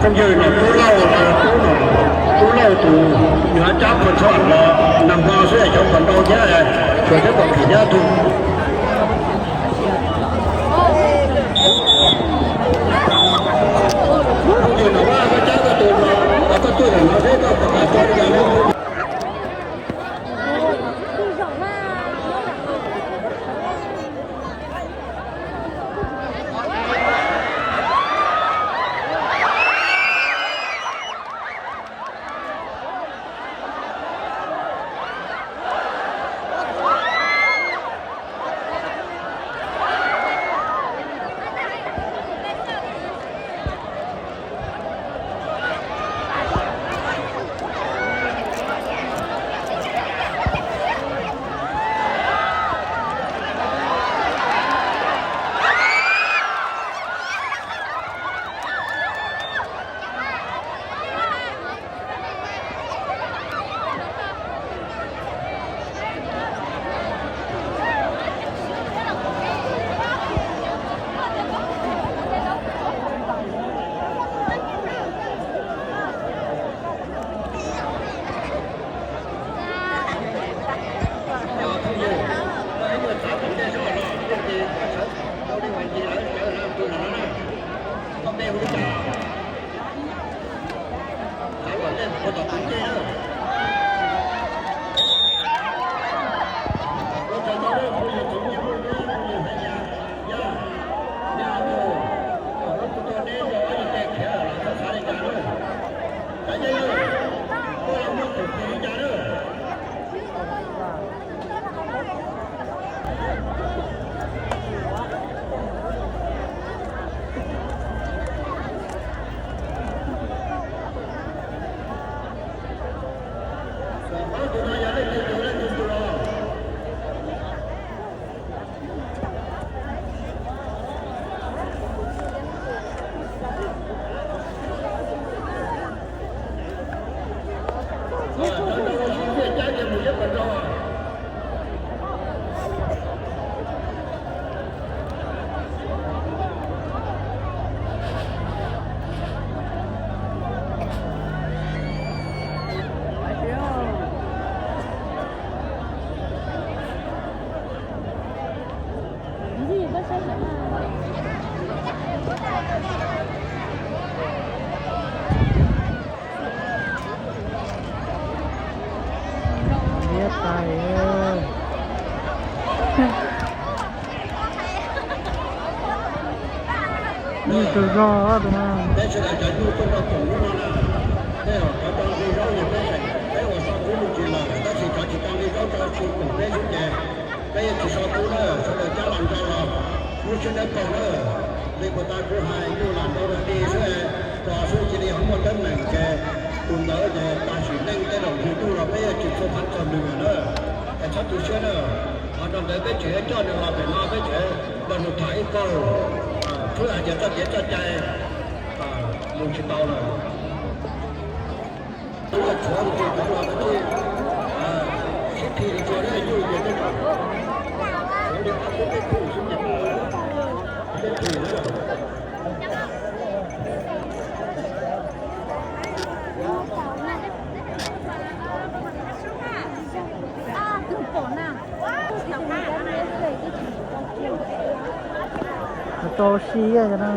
Phooj ywg, no Tub Lauj, Tub Lauj tus nws cab puas tsuaj los nag hmo xwb, cov puas ntau thiab, tsuas thiab puas phim thiab tug. Phooj ywg, no koj cab koj tus no, koj tuaj ntawm no thiab koj puas kam tso li cas? Nyuj tsaug zog tus no. Peb sawv daws cov nyuj tuaj rau koom lub no na, tej zaum cov tau nqi zaub ces peb, peb ua so kub mus tsis lawm, tab sis cov tsis tau nqi zaub rau tsis koom peb xwb ces peb yeej tsis so kub na, sawv daws cab los ntau los, lub siab dawb paug na. Li puas tas kuv hais nyuj lam ntau dog dig xwb, tos xwb cia li ho muaj teeb meem ces tus ntawd ces tam sim neej tej zaum yug nyuj los peb yeej tsis tshua pab txog nws na. Es txhob tu siab na, ho nrog ntawd peb tseem coj nws los pem no peb tseem nrog nws tham ib kauj, txhua hais tias txoj kev txoj cai mus tsis tau lawm. Tshuav li tsis tau los sib phim li tsuas nyuj ces tej zaum tshuav li ob peb tug xwb ces sib phim na. Tau si no.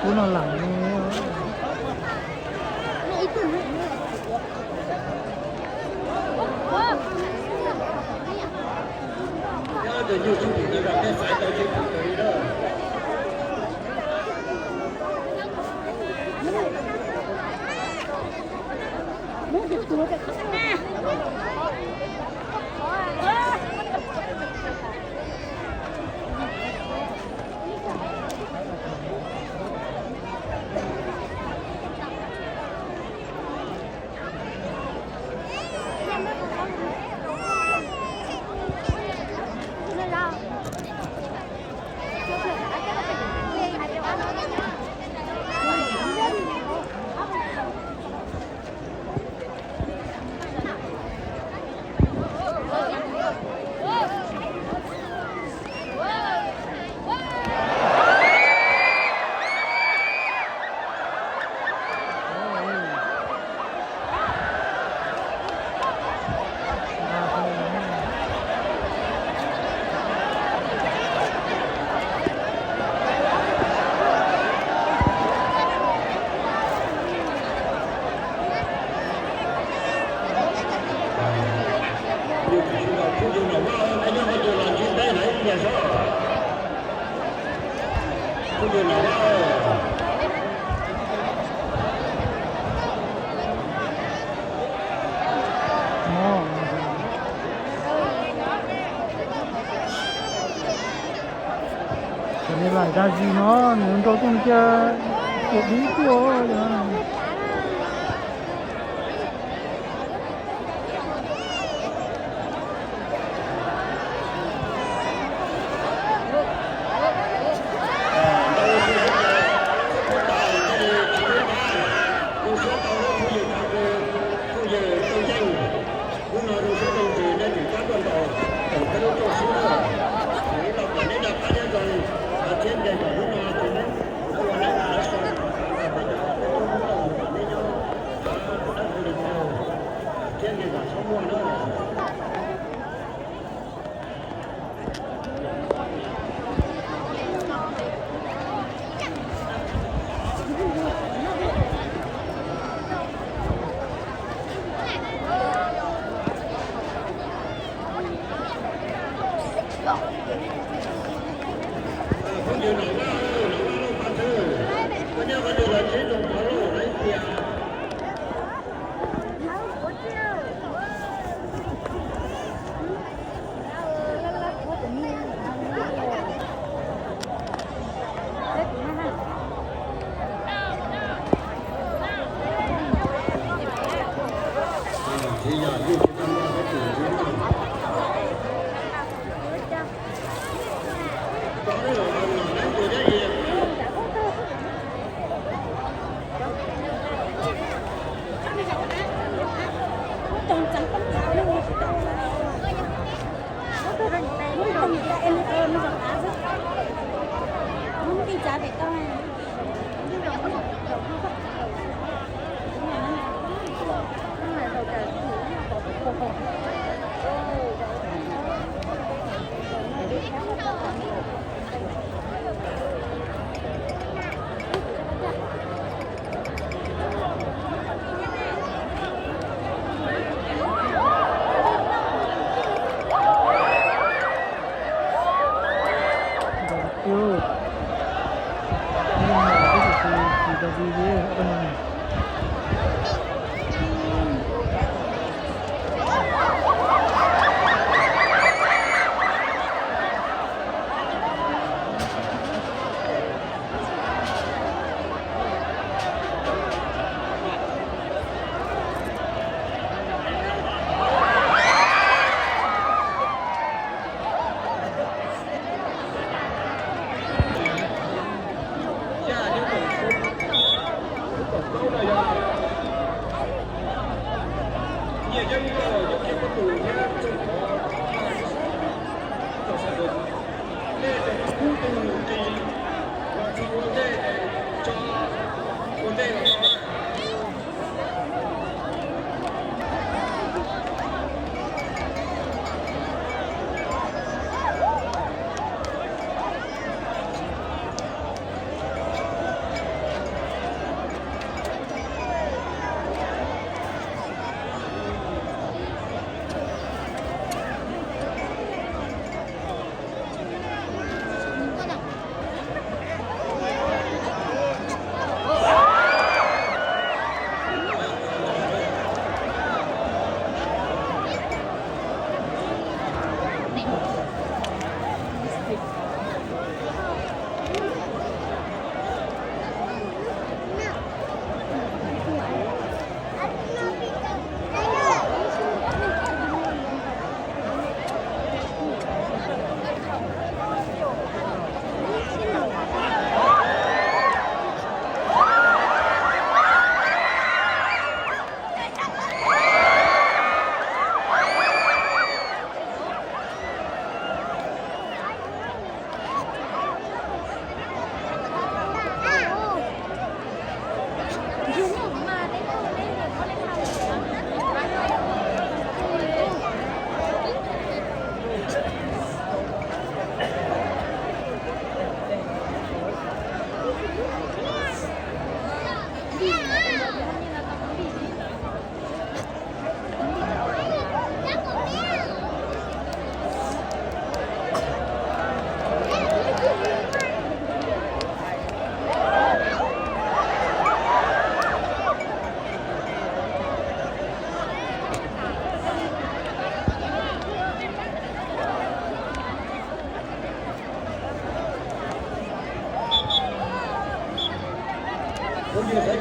Kuv no lam ne. Cov me laim dag zis no nws nrau tuaj cia, cia dib tuaj. Hnub no zoo siab kawg nkaus nej tseem coj tuaj ntaus, tseem peb lub rooj sib na. Ib los kom neb noj qab nyob zoo, thiab nqe kom hnub no tus neeg ua lawv lawv so, peb cov peb tug hnub no mus kom neb nyob dab tus li tau, thiab nqe kom txhob muaj na. Nws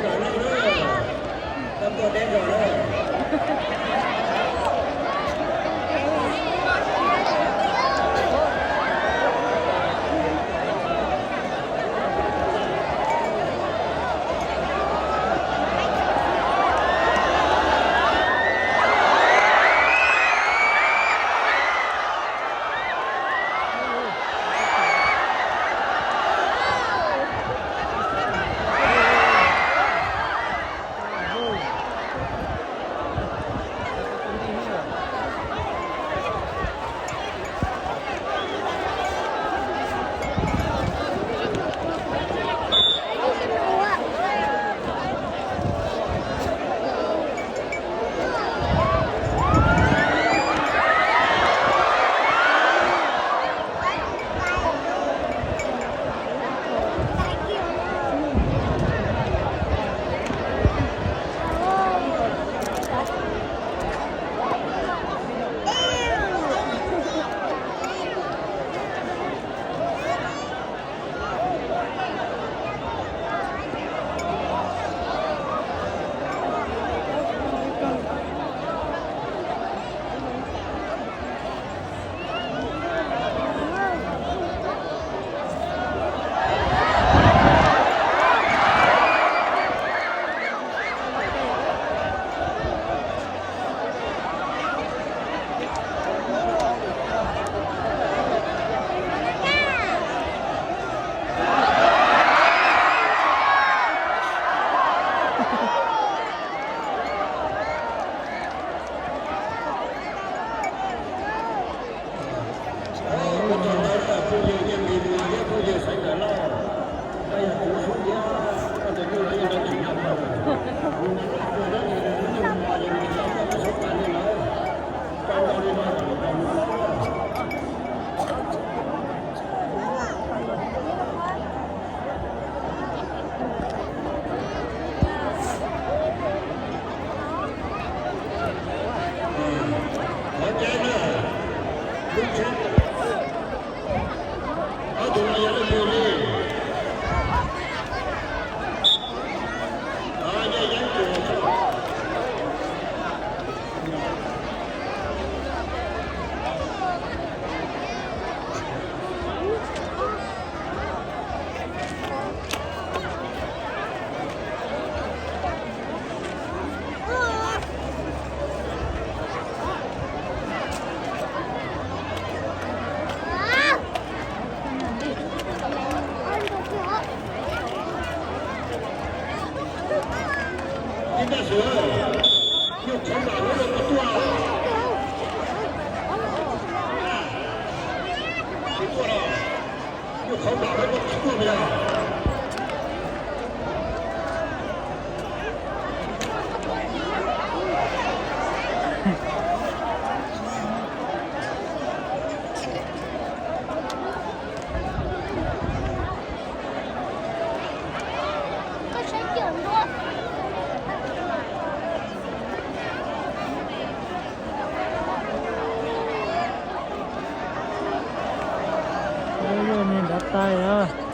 nrov tais os.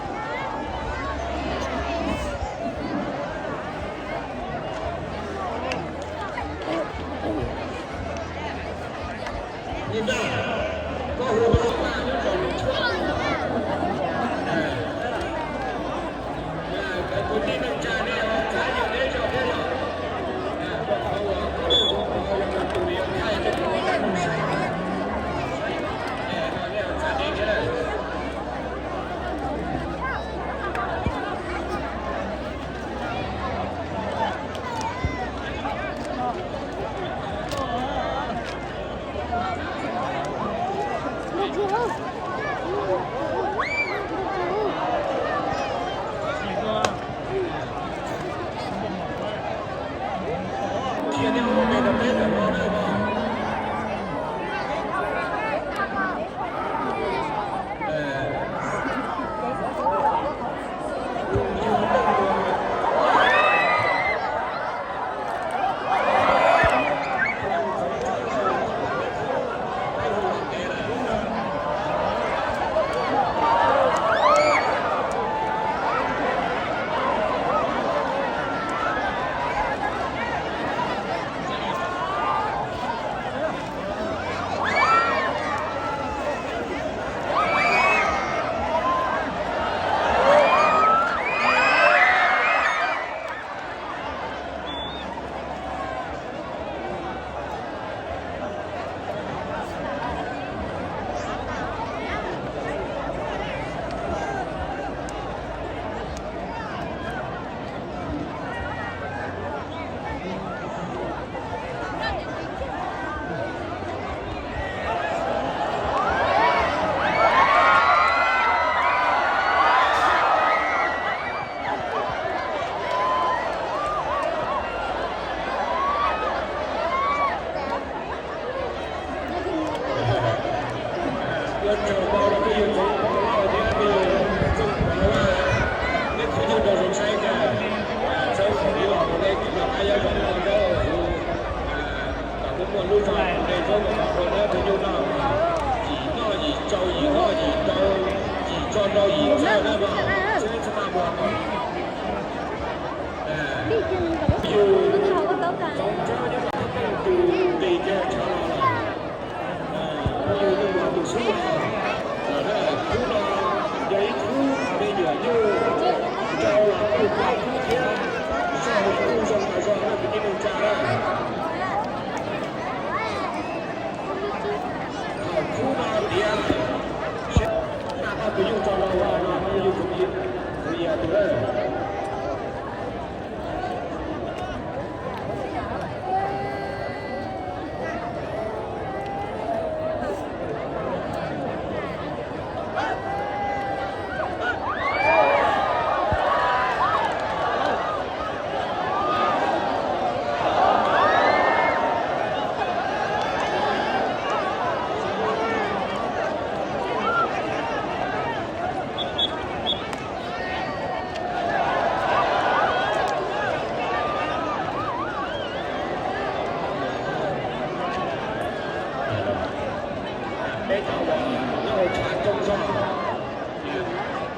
Peb cov uas nyob hauv tshav coob zog,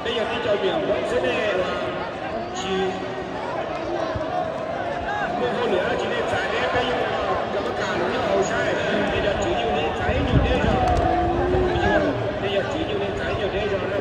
peb yog tib co me nyuam npawb xwb ne, tsis muaj hauj lwm dab tsi nej txais deb, peb yuav cov mab kas los nyob hauv saib, nej cov tswv yim nej txais ib nyuag deb zog, nej cov tswv yim nej txais ib nyuag deb zog na.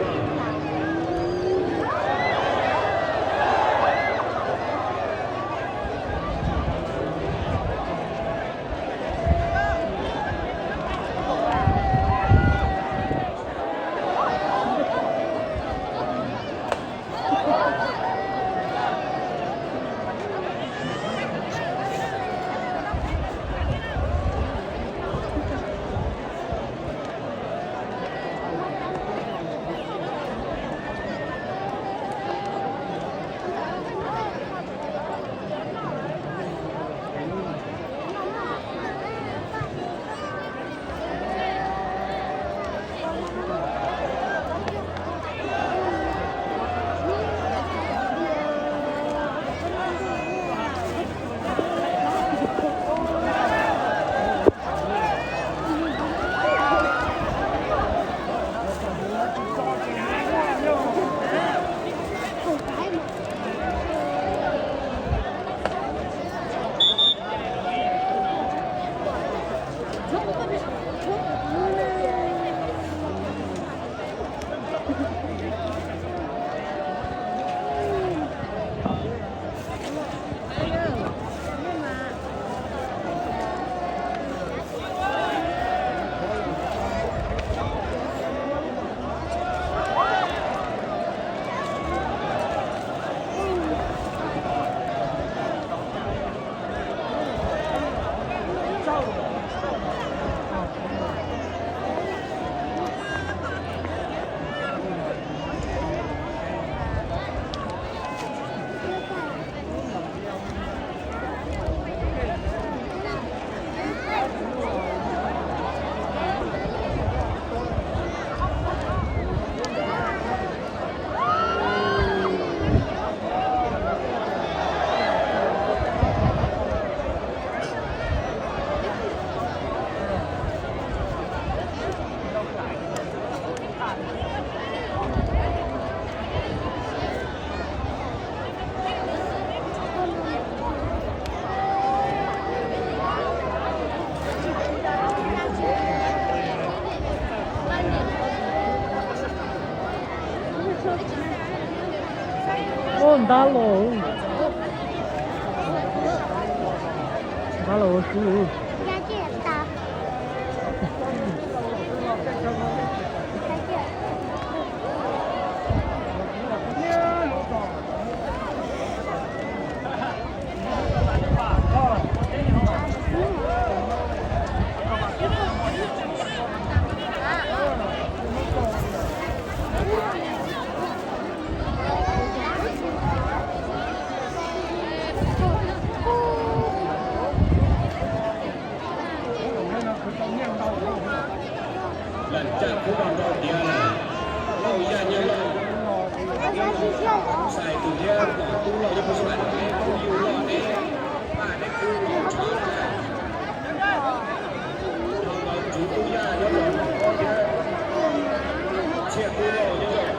Ua ntab los, ntab los ua su. Leej caj kub no rau tias Lauj Yaj Nyab Laj, Xais Tus thiab Nom Tub Lauj, yog puas xav tias Tub Yug Lauj ne, Paj Dej Kub Lauj, Tswv Tub Yaj Nyab Laj thiab Txhiaj Kub Lauj Nyab Laj.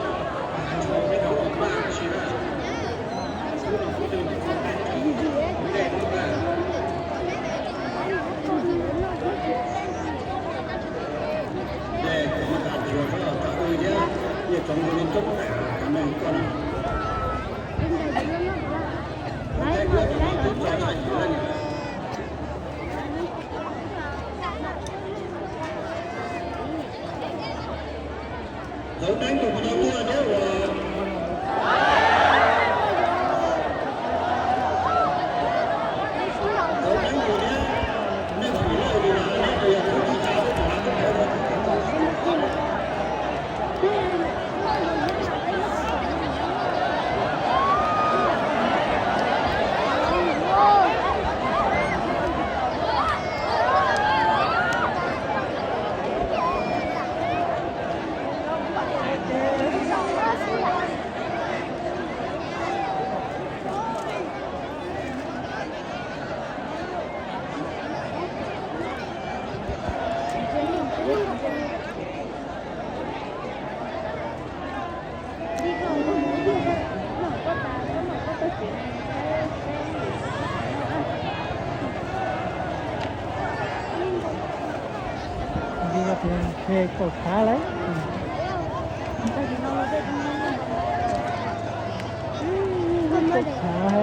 Kaum phav lawm. Kaum phav.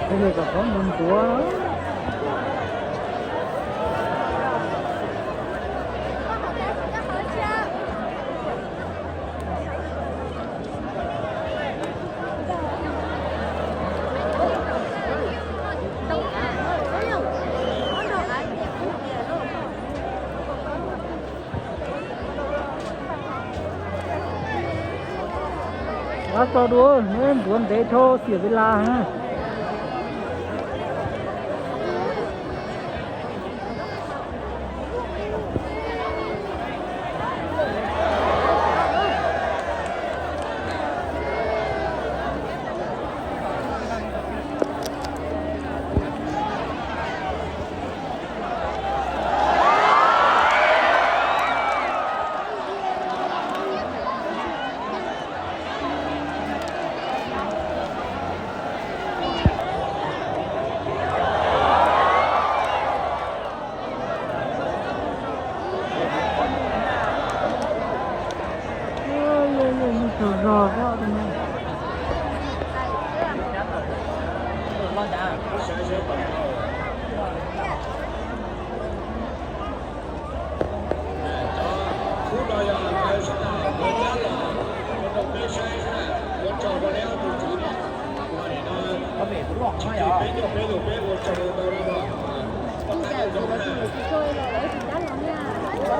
Peb yog kom qhov ntxuav ntxuav. Ab, tso dua, neb ntxuav ntev dhau, xiam vis las na.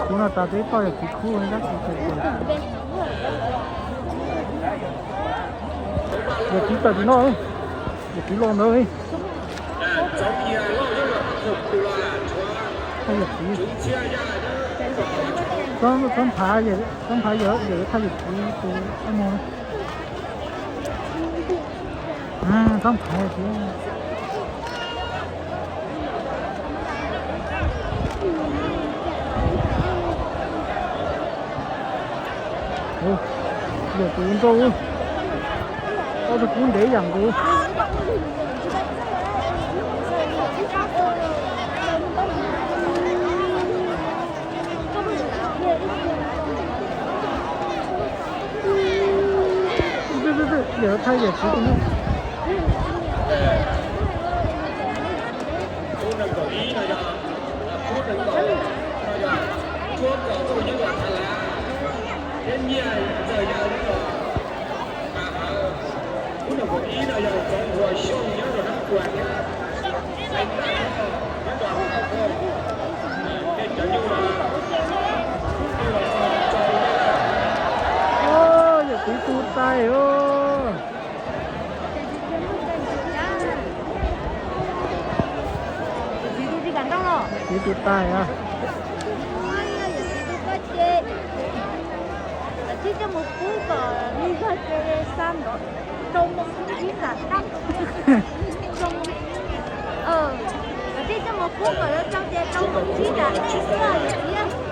Kuv no tas peb toj yawm txiv khub tab sis yawm txiv tawm tim no, yawm txiv los ntawd. Thaj yawm txiv, txhob nphav, txhob nphav yawm, yawm thaj yawm txiv tus ab mos. Txhob nphav yawm txiv. Yawm tus nrauj, ob tug kub ntev yam nkaus. Yawm thaj yawm txiv tus nyuj. Yawm txiv tu tais os. Yawm txiv tu tais a. Yawm txiv coj mus pub kom nws yog ces xa ntov rau mus ib nram dab. Yawm txiv coj mus pub kom yuav tau ces rau mus ib nram dab xwb yawm txiv.